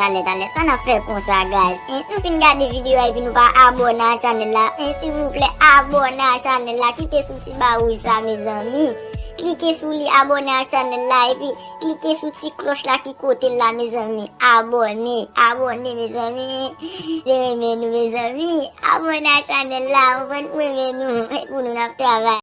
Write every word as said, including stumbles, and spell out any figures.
Talè, talè, sa n ap fè konsa, guys? En, nou fin gade videyo a epi nou pa abòne a chanèl la. En, silvouplè, abòne a chanèl la. Klike sou ti ba wouj sa, mezanmi. Klike sou li, abòne a chanèl la. Epi klike sou ti klòch la ki kote l la, mezanmi. Abòne, abòne, mezanmi. Se renmen nou, mezanmi. Abòne a chanèl la. Ou konprann, mwen renmen nou. E pou nou n ap travay.